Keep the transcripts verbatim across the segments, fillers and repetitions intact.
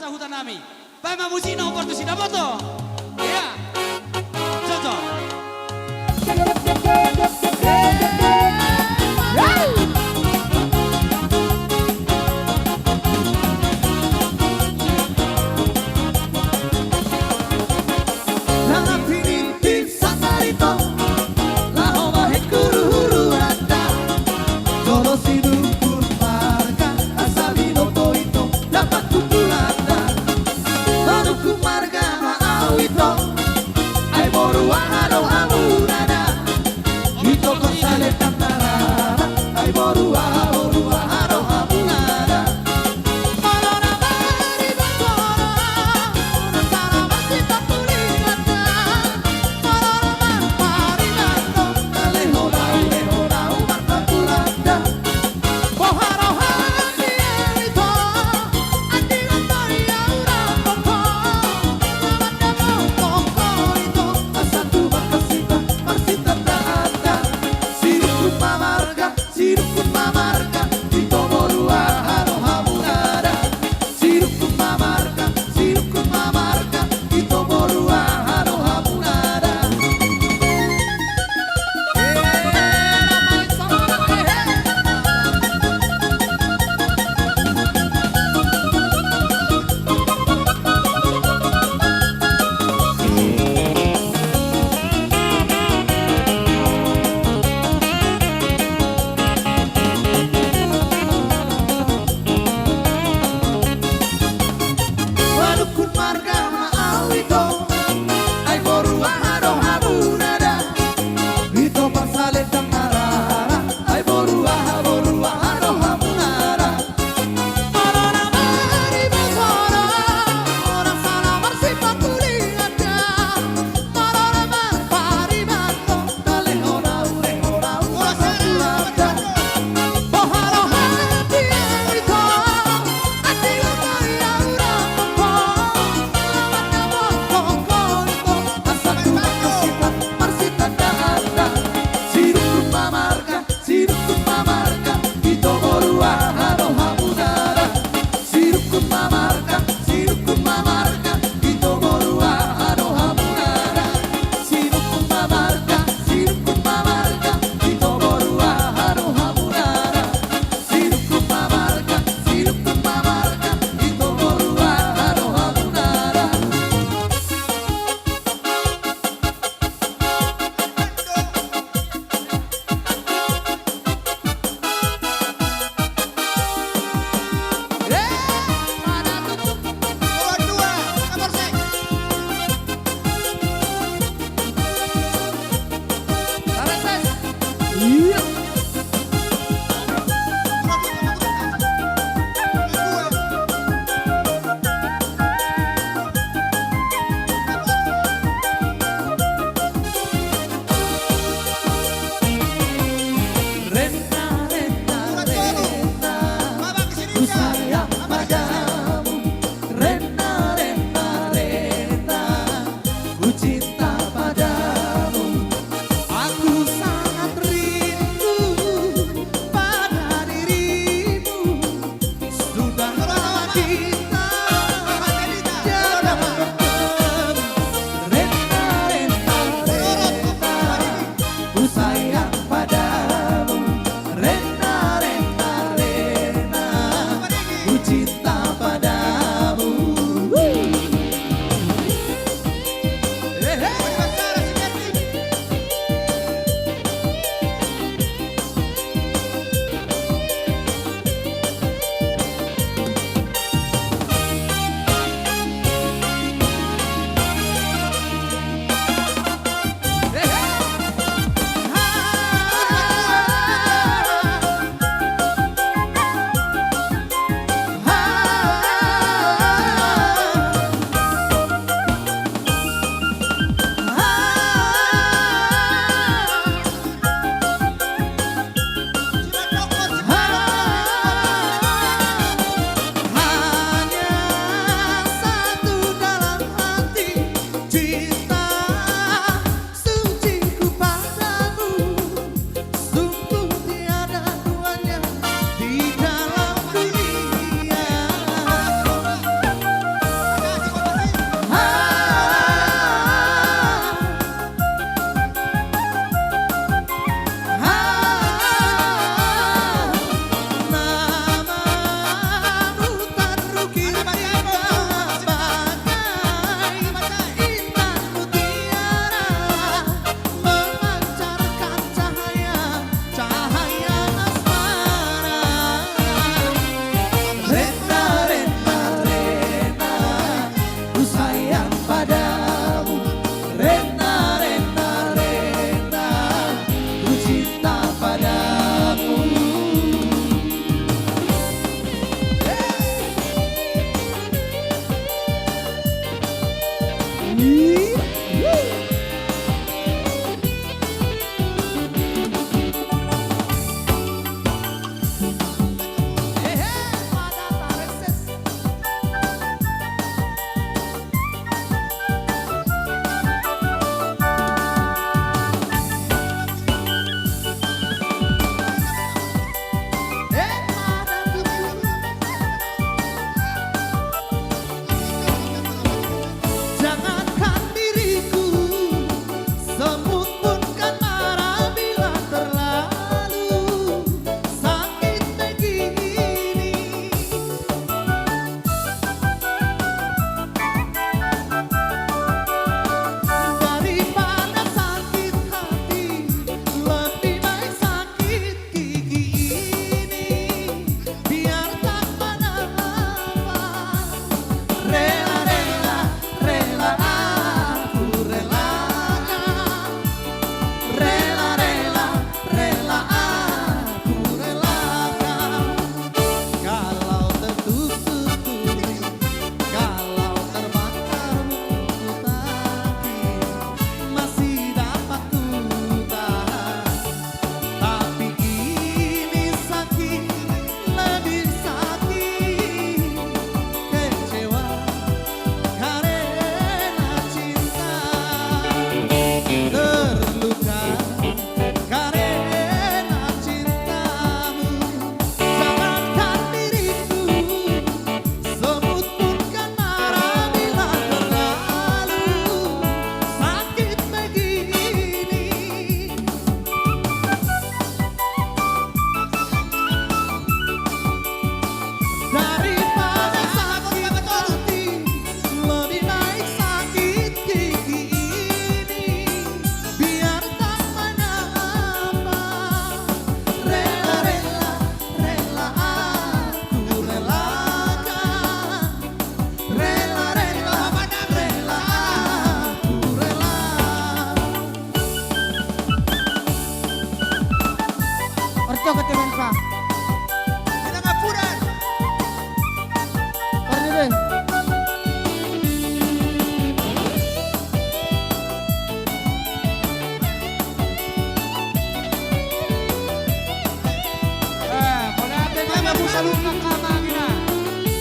Huta nami. Baen ma musik na umpar tu si Damoto. Ia. Cocok. Nang pinipit sasarito, laho bahen huru-huru hata. Jolo sidungkun marga, asa binoto ito, dapot hundulanta. Manungkun marga ma au ito,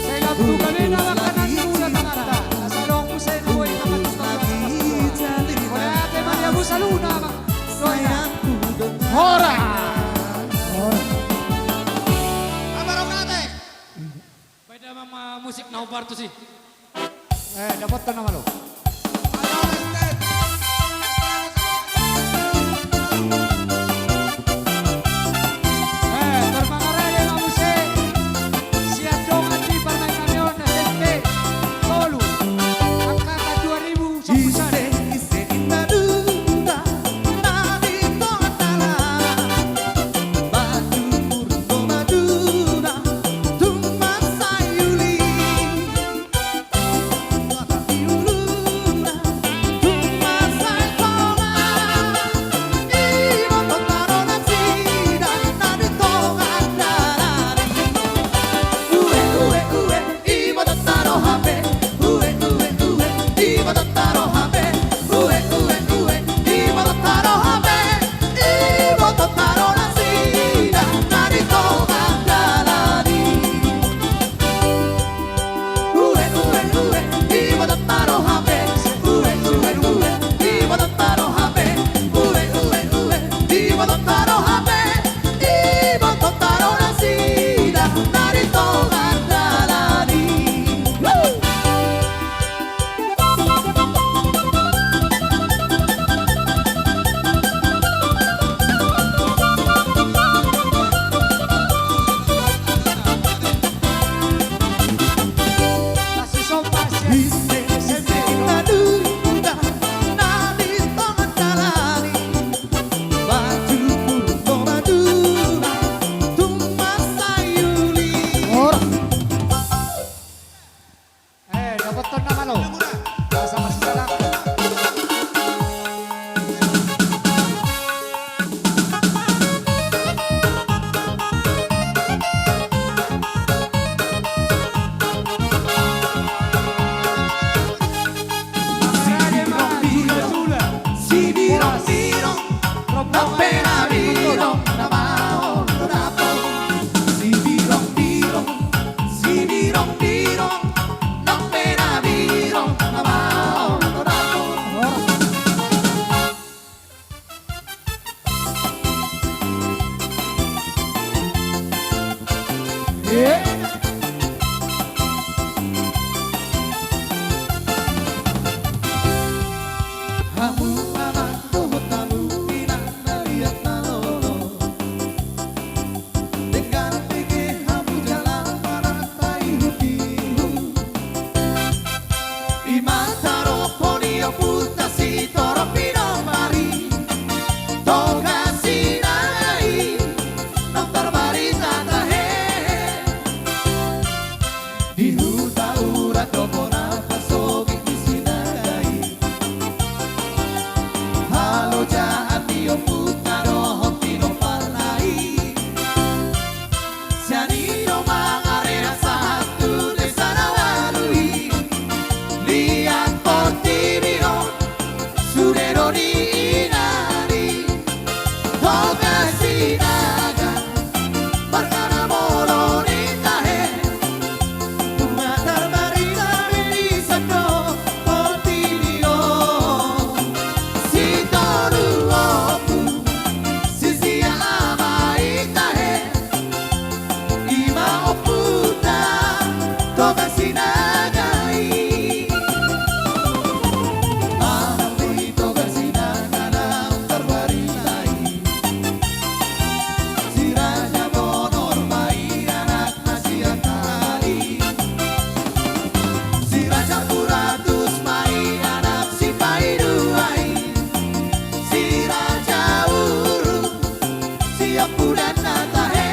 Sai lam tu gabe na mangkanan muna tangan. Asa adong muse na boi na mangkanan muna tangan. Ate Maria Busa Luna. Hora. Hora. Apa rokate? Baen damang ma musik na hombar tusi. Eh, dapothon nama lo. Eh, terima kasih ya, Pak Musik. Siap dong, Andi, permainan Leon S M P. Solu. Angkatan dua ribu. Eh, dapothon nama lo. Sama-sama. Hamu amang dohot hamu inang na liat na lolo. Denggan bege hamu jala marhata ihut-ihut. I ma tadokhon ni ompunta si Torop Pinompar i, Toga Sinaga i, naung tarbarita tahe. Di huta Urat do bona pasogit ni Sinaga i. Halojaan ni ompunta dohot pinomparna i. Sian i do mangarehon sahat tu desa na ualu i. Liat portibi on, sude do niingan i. Toga Sinaga, marga na molo ni tahe. Nunga tarbarita be dison do portibi on. Sitolu ompu, sisia ama i tahe. I ma ompunta Toga Sinaga i. Anak ni Toga Sinaga naung tarbarita i. Si Raja Bonor ma i anakna si Atali. Si Raja Puratus ma i anak si Paidua i. Si Raja Uru, si Ompu Danna tahe.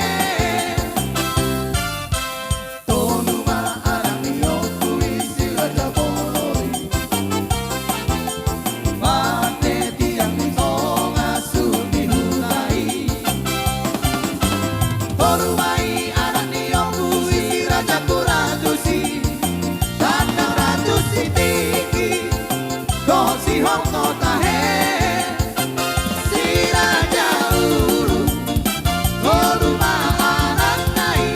Tolu ma anak ni ompu i si Raja Bonor i. Mate tiang di tonga suhut ni huta i. Tolu ma i anak ni ompu i si Raja Puratus i. Tandang Ratus Sitingki. Dohot si Hongko tahe. Si Raja Uru. Tolu ma anakna i.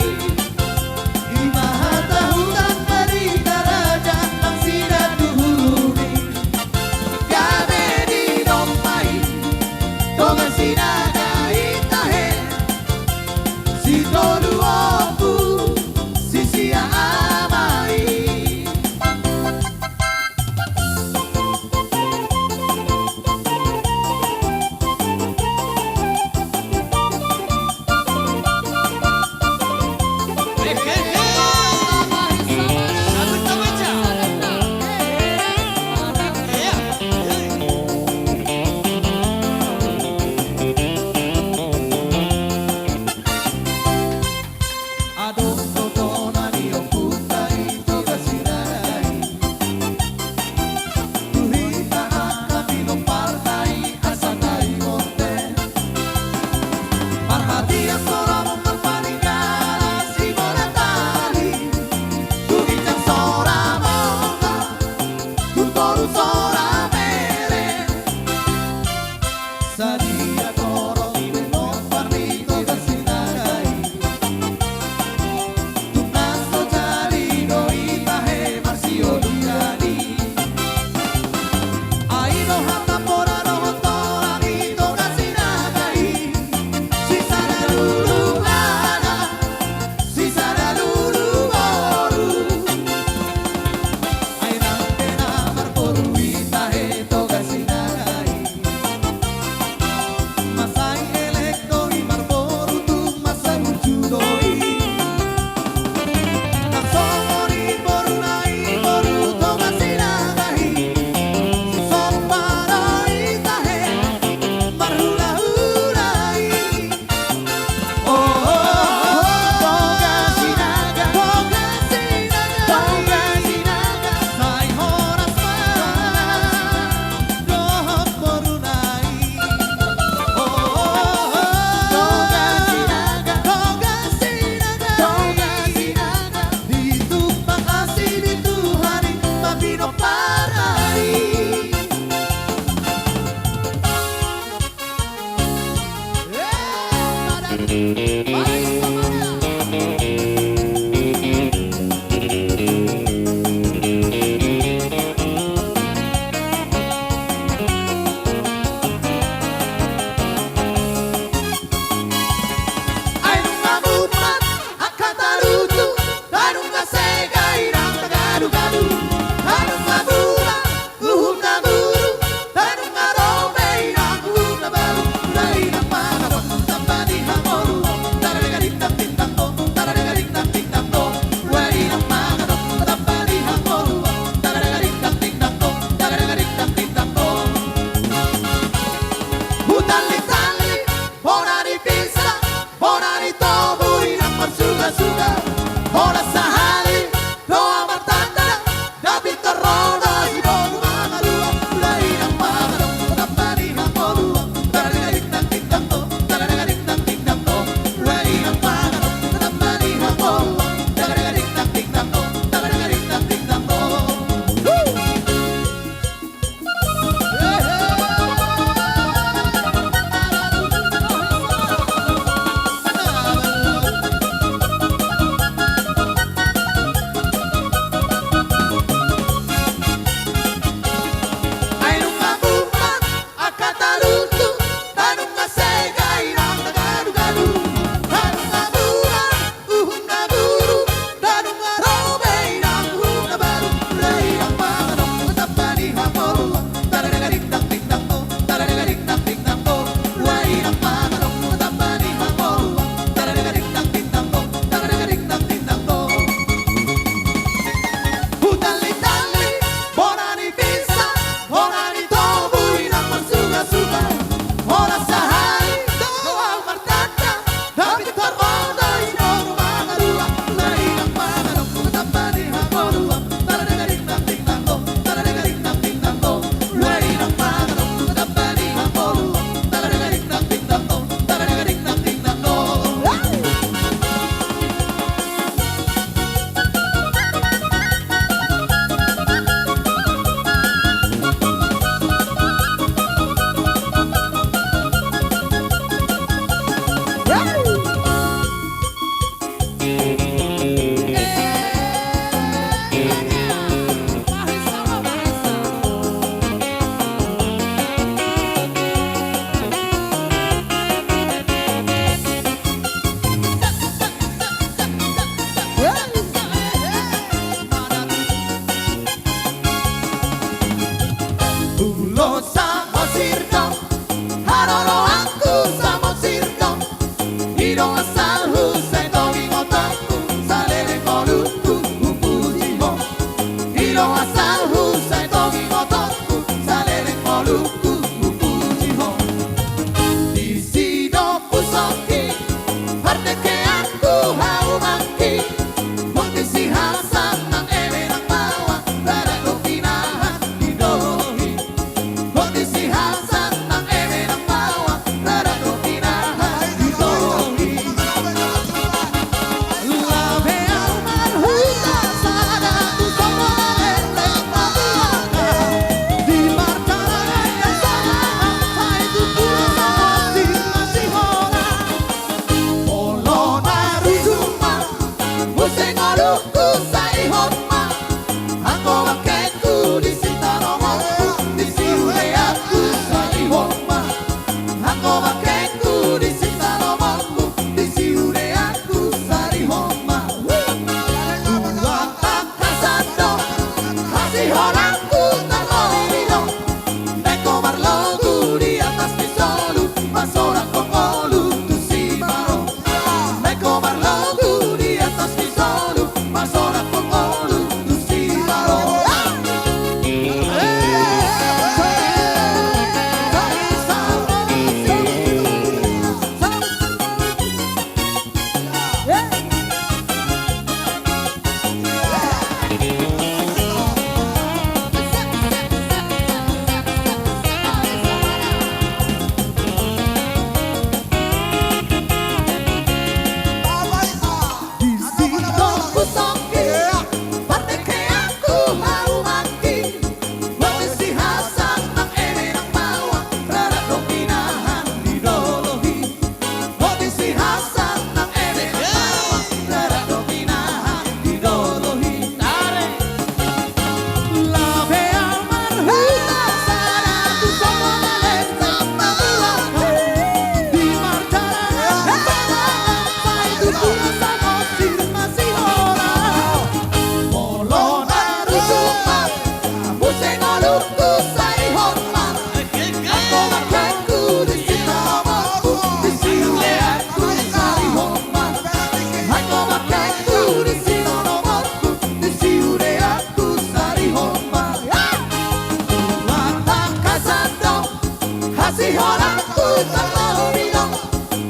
Samosir do, haroroanku samosir do. I do asalhu, sai togi ngotongku, saleleng ngolungku hupuji ho. I do asalhu, sai togi ngotongku, saleleng ngolungku hupuji ho. Disi do pusokhi, pardengkeanku, haumangki. Boti sihasan nang eme nang baoa, rada do pinahan di dolok i. Boti sihasan nang eme nang baoa, rada do pinahan di dolok i. Labe au marhuta sada tu songon na leleng na bulaka. Di mardalan na sada, ai tu pula samosir na sihora. Molo na rujung ma, muse ngolungku saihon ma. Anggo bangkengku di sitaromonku, di siudeanku saihon ma. Anggo bangkengku di sitaromonku, di siudeanku saihon ma. Tulang tangkas do hasihonanku, tarlobi do naeng ho marlogu di atas ni solu, pasoranghon ngolu tu si Baro. Naeng ho marlogu di atas ni solu, pasoranghon ngolu tu si Baro. Disi do pusokhi, pardengkeanku, haumangki. Boti sihasan nang eme nang baoa, rada do pinahan di dolok i. Boti sihasan nang eme nang baoa, rada do pinahan di dolok i. Labe au marhuta sada tu songon na leleng na bulaka. Di mardalan na sada, ai tu pula samosir na sihora. Molo na rujung ma, muse ngolungku saihon ma. Anggo bangkengku di sitaromonku, di siudeanku saihon ma. Anggo bangkengku di sitaromonku, di siudeanku saihon ma. Tulang tangkas do hasihonanku, tarlobi do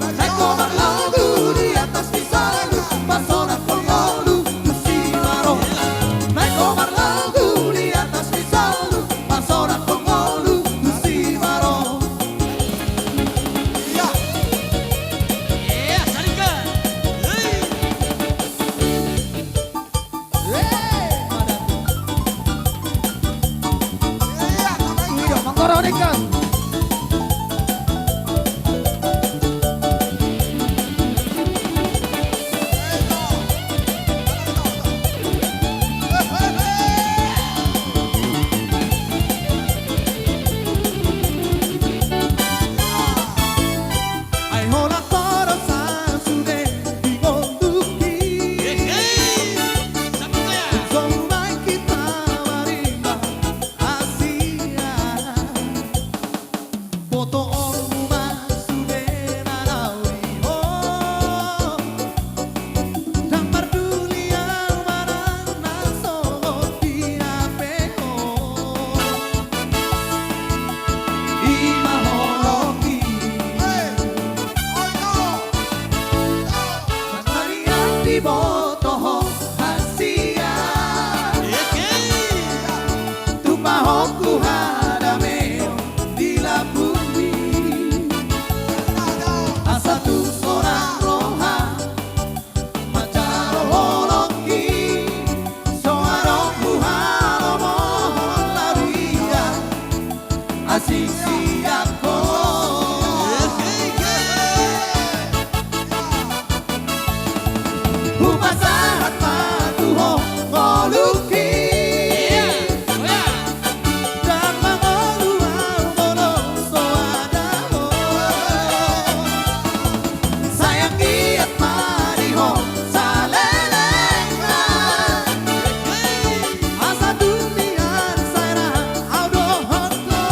naeng ho marlogu di atas ni solu, pasoranghon ngolu tu si Baro. Naeng ho marlogu di atas ni solu, pasoranghon ngolu tu si Baro. Iya. Iya, saringkan. Hei. Ai holan torop sude di ngolungki. Songon i hita marimba asi. Botoonmu ma sude na nauli ho. Ndang parduli au manang na songon dia pe ho. I ma holongki. Hei. Oi, oi. Mari diboto ho hasian. Oke. Tumpahonku hadameon di lambungmi. Asa tung sonang roha manjalo holongki. So adong huhalomohon lalu ia asing sian ho. Hupasahat ma tu ho ngolungki. Ndang mangolu au molo so ada ho. Sai anggiat ma di ho salelengna. Asa tung nian sai ra au dohot ho.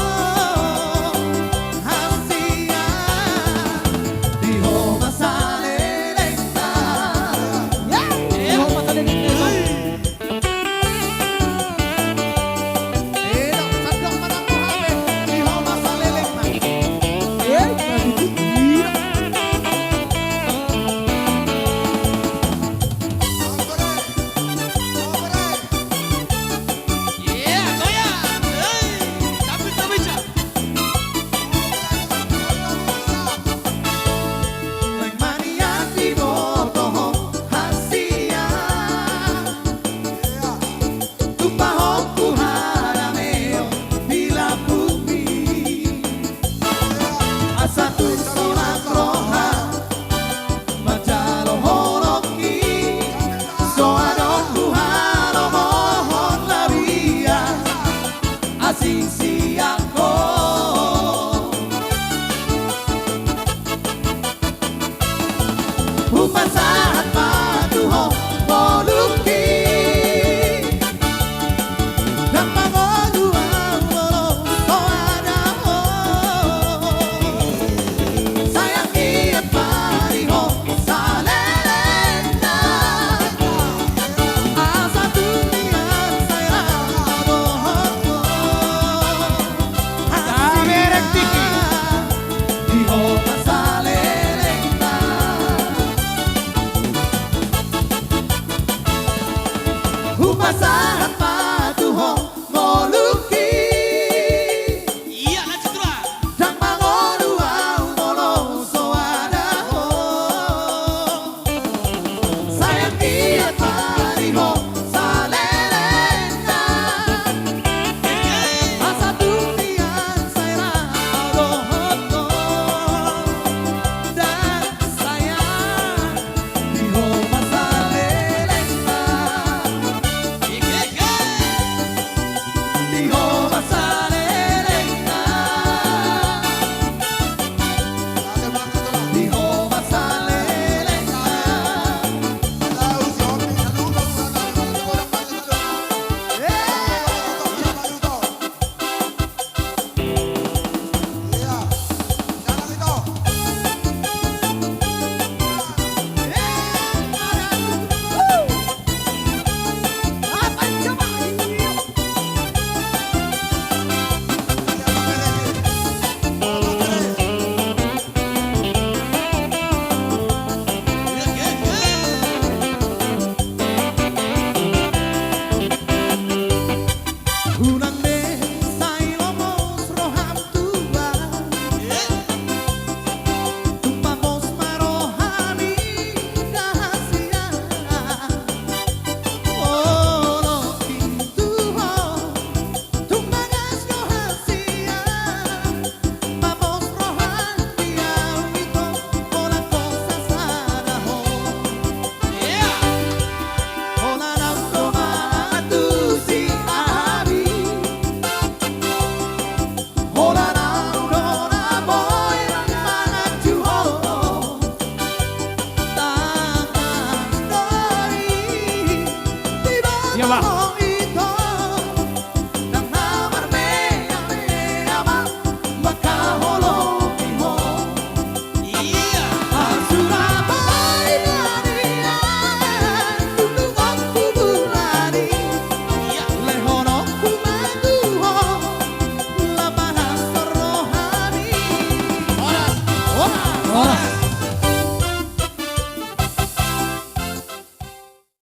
Horas.